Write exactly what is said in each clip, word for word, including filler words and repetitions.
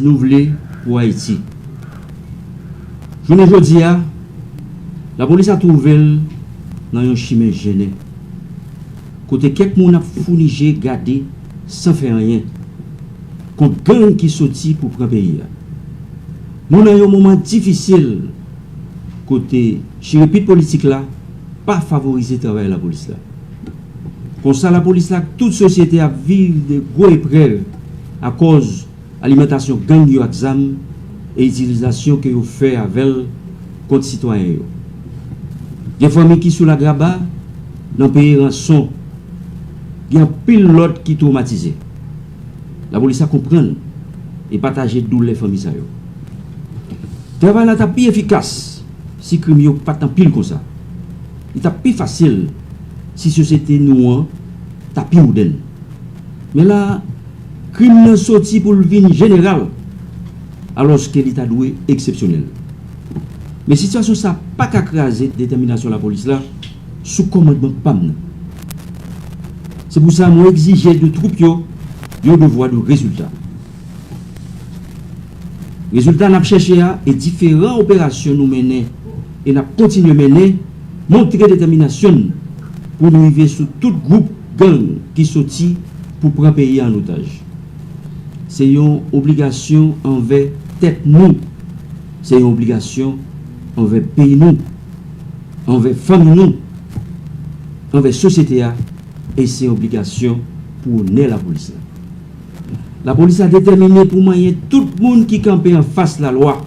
nou vle pou Ayiti. Jounen jodi a, lapolis la twouve l nan yon chimen jennen, kote kèk moun ap founi je gade san fè anyen kont gang ki soti pou pran peyi a. Nou nan yon moman difisil kote chirepit politik la pa favorize travay lapolis la. Konsa, lapolis la ak tout sosyete ap viv de gwo eprèv akòz alimantasyon gang yo ak zam e itilizasyon ke yo fè avè l kont sitwayen yo. Gen fanmi ki sou lagraba nan peye ranson. Gen anpil lòt ki twomatize. Lapolis la konprann e pataje doulè fanmi sa yo. Travay la t ap pi efikas si krim yo pa t anpil konsa. Li t ap pi fasil si sosyete nou an ta pi modèn. Men la, krim nan soti pou l vin jeneral, alòske li ta dwe eksepsyonèl. Men sitiyasyon sa pa ka kraze detèminasyon lapolis la sou kòmandman pa m nan. Se pou sa mwen egzije de twoup yo yon devwa de rezilta. Rezilta n ap chèche a e diferan operasyon nou mennen e n ap kontinye mennen montre detèminasyon n pou n rive sou tout gwoup gang ki soti pou pran peyi a an otaj. Se yon obligasyon anvè tèt nou. Se yon obligasyon anvè peyi nou, anvè fanmi nou, anvè sosyete a, e se yon obligasyon pou onè lapolis la. Lapolis la detèmine pou manyen tout moun ki kanpe anfas lalwa.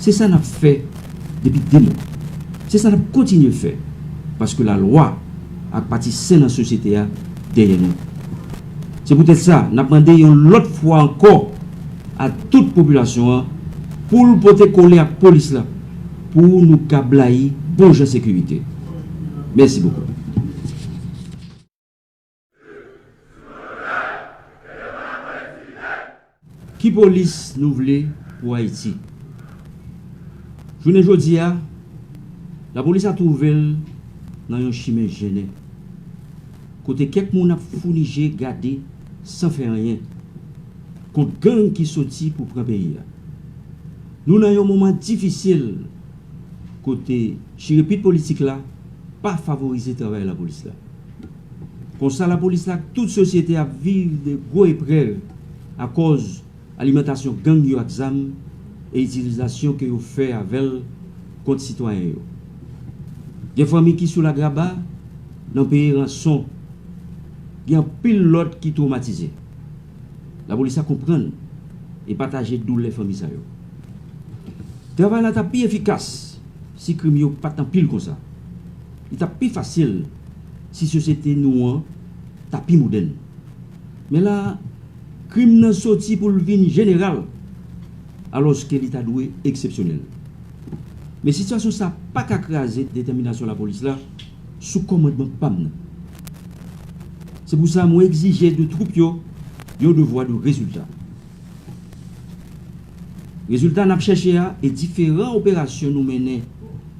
Se sa n ap fè depi de mwa. Se sa n ap kontinye fè, paske lalwa ak pati sen nan sosyete a dèyè nou. Se poutèt sa, n ap mande yon lòt fwa ankò a tout popilasyon an pou l pote kole ak polis la, pou nou ka blayi bon jan sekirite. Mèsi bokou. Ki polis nou vle pou Ayiti? Jounen jodi a, lapolis la twouve l nan yon chimen jennen, kote kèk moun ap founi je gade san fè anyen kont gang ki soti pou pran peyi a. Nou nan yon moman difisil kote chirepit politik la pa favorize travay lapolis la. Konsa, lapolis la ak tout sosyete ap viv de gwo eprèv akòz alimantasyon gang yo ak zam e itilizasyon ke yo fè avè l kont sitwayen yo. Gen fanmi ki sou lagraba nan peye ranson. Gen anpil lòt ki twomatize. Lapolis la konprann e pataje doulè fanmi sa yo. Travay la t ap pi efikas si krim yo pa t anpil konsa. Li t ap pi fasil si sosyete nou an ta pi modèn. Men la, krim nan soti pou l vin jeneral, alòske li ta dwe eksepsyonèl. Men sitiyasyon sa pa ka kraze detèminasyon lapolis la sou kòmandman pa m nan. Se pou sa mwen egzije de twoup yo yon devwa de rezilta. Rezilta n ap chèche a e diferan operasyon nou mennen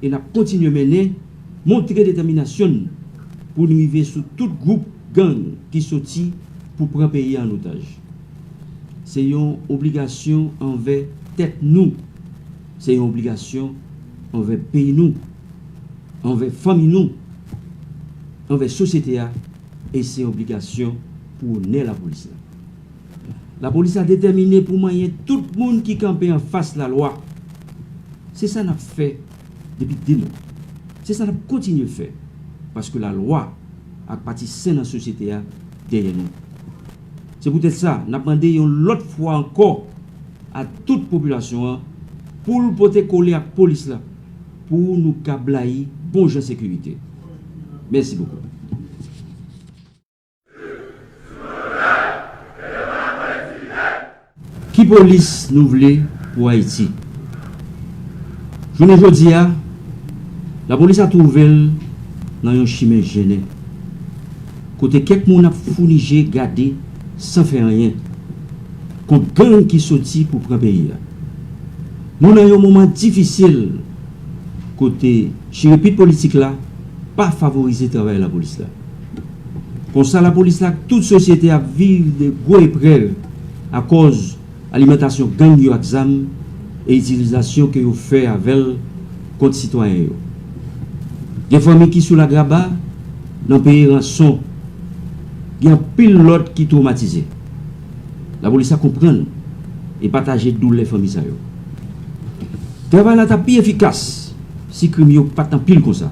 e n ap kontinye mennen montre detèminasyon n pou n rive sou tout gwoup gang ki soti pou pran peyi a an otaj. Se yon obligasyon anvè tèt nou. Se yon obligasyon anvè peyi nou, anvè fanmi nou, anvè sosyete a, e se yon obligasyon pou onè lapolis la. Lapolis la detèmine pou manyen tout moun ki kanpe anfas lalwa. Se sa n ap fè depi de mwa. Se sa n ap kontinye fè, paske lalwa ak pati sen nan sosyete a dèyè nou. Se poutèt sa, n ap mande yon lòt fwa ankò a tout popilasyon an pou l pote kole ak polis la, pou nou ka blayi bon jan sekirite. Mèsi bokou. Ki polis nou vle pou Ayiti? Jounen jodi a, lapolis la twouve l nan yon chimen jennen, kote kèk moun ap founi je gade san fè anyen kont gang ki soti pou pran peyi a. Nou nan yon moman difisil kote chirepit politik la pa favorize travay lapolis la. Konsa, lapolis la ak tout sosyete ap viv de gwo eprèv akòz alimantasyon gang yo ak zam e itilizasyon ke yo fè avè l kont sitwayen yo. Gen fanmi ki sou lagraba nan peye ranson. Gen anpil lòt ki twomatize. Lapolis la konprann e pataje doulè fanmi sa yo. Travay la t ap pi efikas si krim yo pa t anpil konsa.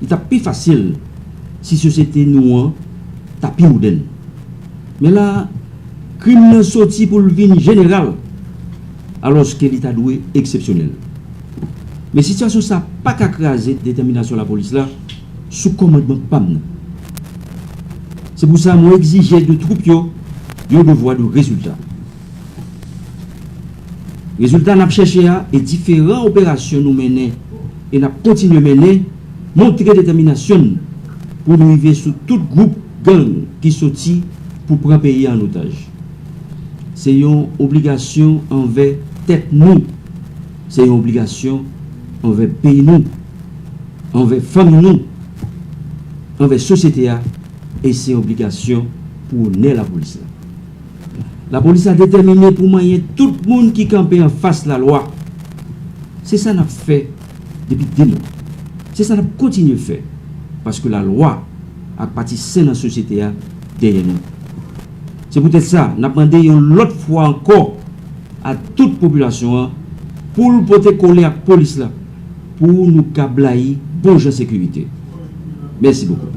Li t ap pi fasil si sosyete nou an ta pi modèn. Men la, krim nan soti pou l vin jeneral, alòske li ta dwe eksepsyonèl. Men sitiyasyon sa pa ka kraze detèminasyon lapolis la sou kòmandman pa m nan. Se pou sa mwen egzije de twoup yo yon devwa de rezilta. Rezilta n ap chèche a e diferan operasyon nou mennen e n ap kontinye mennen montre detèminasyon n pou n rive sou tout gwoup gang ki soti pou pran peyi a an otaj. Se yon obligasyon anvè tèt nou. Se yon obligasyon anvè peyi nou, anvè fanmi nou, anvè sosyete a, e se yon obligasyon pou onè lapolis la. Lapolis la detèmine pou manyen tout moun ki kanpe anfas lalwa. Se sa n ap fè depi de mwa. Se sa n ap kontinye fè, paske lalwa ak pati sen nan sosyete a dèyè nou. Se poutèt sa, n ap mande yon lòt fwa ankò a tout popilasyon an pou l pote kole ak polis la pou nou ka blayi bon jan sekirite. Mèsi bokou.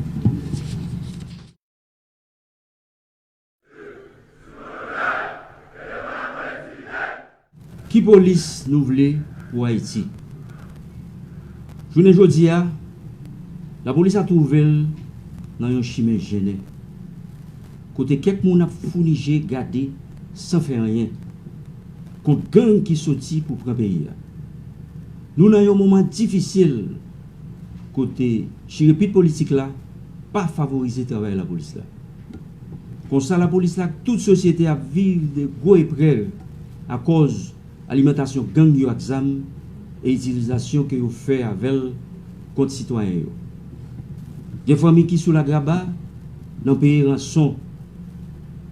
Ki polis nou vle pou Ayiti? Jounen jodi a, lapolis la twouve l nan yon chimen jennen, kote kèk moun ap founi je gade san fè anyen kont gang ki soti pou pran peyi a. Nou nan yon moman difisil kote chirepit politik la pa favorize travay lapolis la. Konsa, lapolis la ak tout sosyete ap viv de gwo eprèv akòz alimantasyon gang yo ak zam e itilizasyon ke yo fè avè l kont sitwayen yo. Gen fanmi ki sou lagraba nan peye ranson.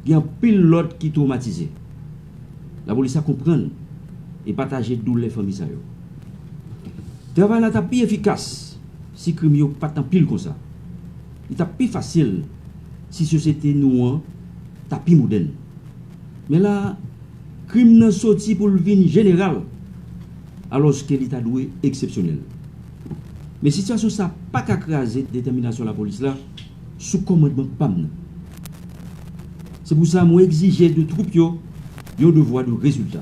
Gen anpil lòt ki twomatize. Lapolis la konprann e pataje doulè fanmi sa yo. Travay la t ap pi efikas si krim yo pa t anpil konsa. Li t ap pi fasil si sosyete nou an ta pi modèn. Men la, krim nan soti pou l vin jeneral, alòske li ta dwe eksepsyonèl. Men sitiyasyon sa pa ka kraze detèminasyon lapolis la sou kòmandman pa m nan. Se pou sa mwen egzije de twoup yo yon devwa de rezilta.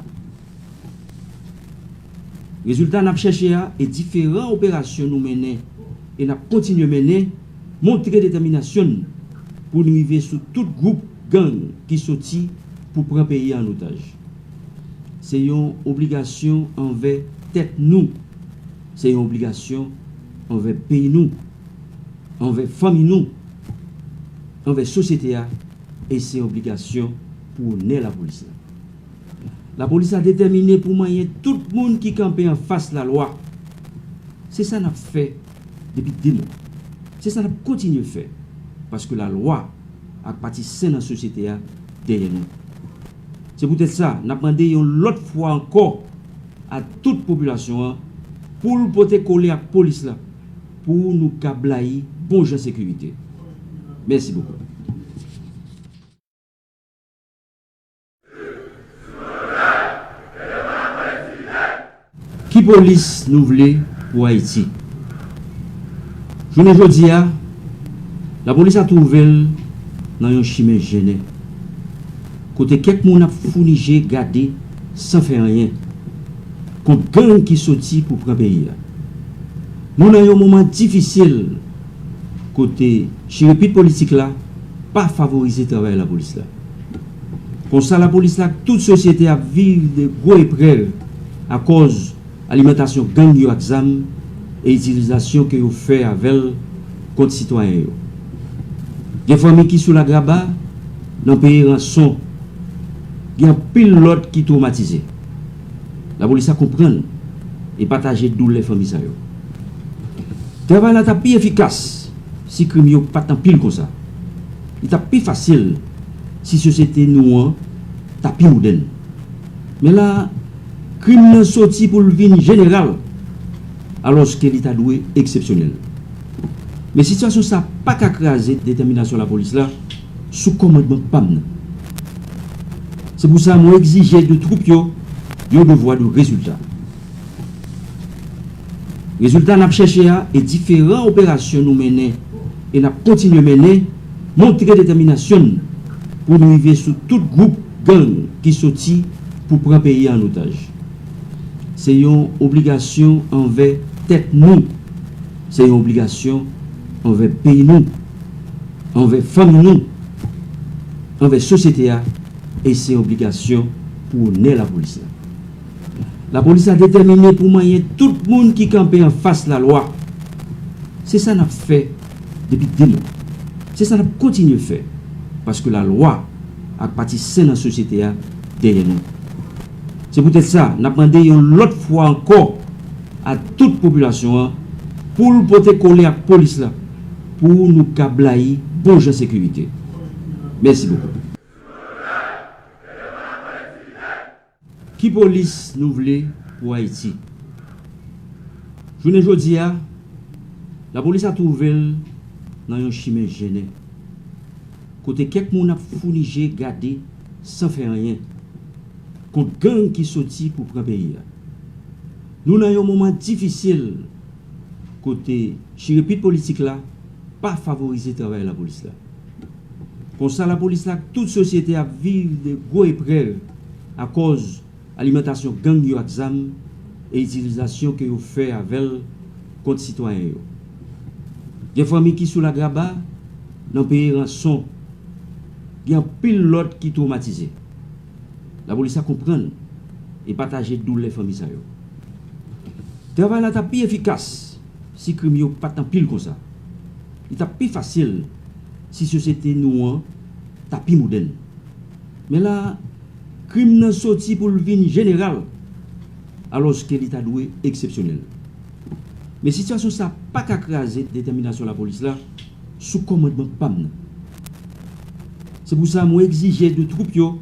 Rezilta n ap chèche a e diferan operasyon nou mennen e n ap kontinye mennen montre detèminasyon n pou n rive sou tout gwoup gang ki soti pou pran peyi a an otaj. Se yon obligasyon anvè tèt nou. Se yon obligasyon anvè peyi nou, anvè fanmi nou, anvè sosyete a, e se yon obligasyon pou onè lapolis la. Lapolis la detèmine pou manyen tout moun ki kanpe anfas lalwa. Se sa n ap fè depi de mwa. Se sa n ap kontinye fè, paske lalwa ak pati sen nan sosyete a dèyè nou. Se poutèt sa, n ap mande yon lòt fwa ankò a tout popilasyon an pou l pote kole ak polis la pou nou ka blayi bon jan sekirite. Mèsi bokou. Ki polis nou vle pou Ayiti? Jounen jodi a, lapolis la twouve l nan yon chimen jennen, kote kèk moun ap founi je gade san fè anyen kont gang ki soti pou pran peyi a. Nou nan yon moman difisil kote chirepit politik la pa favorize travay lapolis la. Konsa, lapolis la ak tout sosyete ap viv de gwo eprèv akòz alimantasyon gang yo ak zam e itilizasyon ke yo fè avè l kont sitwayen yo. Gen fanmi ki sou lagraba nan peye ranson. Gen anpil lòt ki twomatize. Lapolis la konprann e pataje doulè fanmi sa yo. Travay la t ap pi efikas si krim yo pa t anpil konsa. Li t ap pi fasil si sosyete nou an ta pi modèn. Men la, krim nan soti pou l vin jeneral, alòske li ta dwe eksepsyonèl. Men sitiyasyon sa pa ka kraze detèminasyon lapolis la sou kòmandman pa m nan. Se pou sa mwen egzije de twoup yo yon devwa de rezilta. Rezilta n ap chèche a e diferan operasyon nou mennen e n ap kontinye mennen montre detèminasyon n pou n rive sou tout gwoup gang ki soti pou pran peyi a an otaj. Se yon obligasyon anvè tèt nou. Se yon obligasyon anvè peyi nou, anvè fanmi nou, anvè sosyete a, e se yon obligasyon pou onè lapolis la. Lapolis la detèmine pou manyen tout moun ki kanpe anfas lalwa. Se sa n ap fè depi de mwa. Se sa n ap kontinye fè, paske lalwa ak pati sen nan sosyete a dèyè nou. Se poutèt sa, n ap mande yon lòt fwa ankò a tout popilasyon an pou l pote kole ak polis la, pou nou ka blayi bon jan sekirite. Mèsi bokou. Ki polis nou vle pou Ayiti? Jounen jodi a, lapolis la twouve l nan yon chimen jennen, kote kèk moun ap founi je gade san fè anyen kont gang ki soti pou pran peyi a. Nou nan yon moman difisil kote chirepit politik la pa favorize travay lapolis la. Konsa, lapolis la ak tout sosyete ap viv de gwo eprèv akòz alimantasyon gang yo ak zam e itilizasyon ke yo fè avè l kont sitwayen yo. Gen fanmi ki sou lagraba nan peye ranson. Gen anpil lòt ki twomatize. Lapolis la konprann e pataje doulè fanmi sa yo. Travay la t ap pi efikas si krim yo pa t anpil konsa. Li t ap pi fasil si sosyete nou an ta pi modèn. Men la, krim nan soti pou l vin jeneral, alòske li ta dwe eksepsyonèl. Men sitiyasyon sa pa ka kraze detèminasyon lapolis la sou kòmandman pa m nan. Se pou sa mwen egzije de twoup yo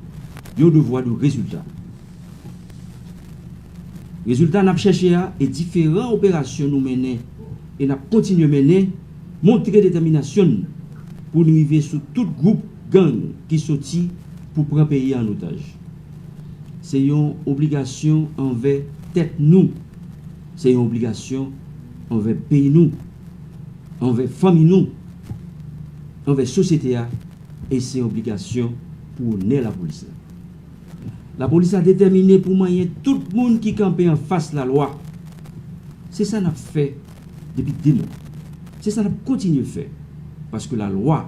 yon devwa de rezilta. Rezilta n ap chèche a e diferan operasyon nou mennen e n ap kontinye mennen montre detèminasyon n pou n rive sou tout gwoup gang ki soti pou pran peyi a an otaj. Se yon obligasyon anvè tèt nou. Se yon obligasyon anvè peyi nou, anvè fanmi nou, anvè sosyete a, e se yon obligasyon pou onè lapolis la. Lapolis la detèmine pou manyen tout moun ki kanpe anfas lalwa. Se sa n ap fè depi de mwa. Se sa n ap kontinye fè, paske lalwa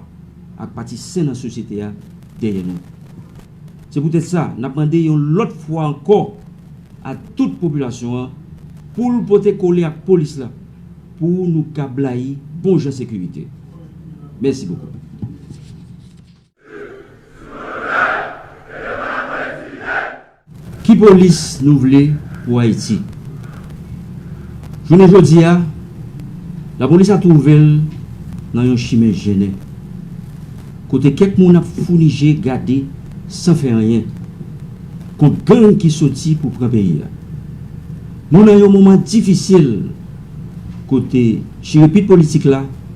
ak pati sen nan sosyete a dèyè nou. Se poutèt sa, n ap mande yon lòt fwa ankò a tout popilasyon an pou l pote kole ak polis la, pou nou ka blayi bon jan sekirite. Mèsi bokou. Ki polis nou vle pou Ayiti? Jounen jodi a, lapolis la twouve l nan yon chimen jennen, kote kèk moun ap founi je gade san fè anyen kont gang ki soti pou pran peyi a. Nou nan yon moman difisil kote chirepit politik la